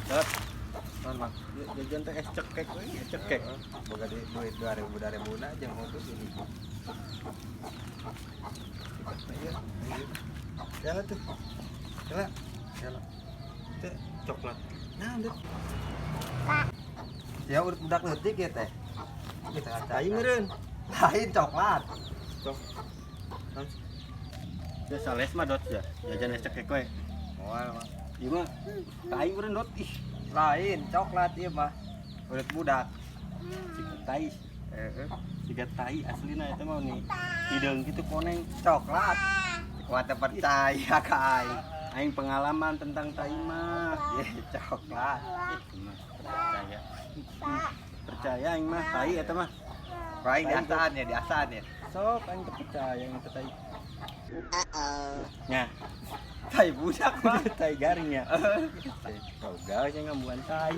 Dot, Naon, Mang? Jajan teh es cekek we, es cekek. Boga duit duit 2000 2000 na jeung mobil ini. Iya. Jalan tuh. Jalan. Jalan. Teh coklat. Nah, udah. Ya udah budak leutik ya teh. Kita Tai meureun. Lain, coklat. Cok. Ya sales mah, Dot, ya. Jajan es cekek we. Moal mah. Ieu mah tai meureun, Dot. Ih, Lain, coklat ieu mah. Udah budak. Siga tai. Heeh. Siga tai aslina eta mah nih. Hideung gitu koneng. Coklat. Kuat percaya ka aing. Aing pengalaman tentang tai mah. Ye, coklat. Itu mah percaya. Percaya aing mah tai eta mah. Ku aing diasaan ya, diasaan ya. Sok aing teu percaya aing teh tai. Nya, Tai budak mah. Tai garing ya. Kau gawe ngambuan tai.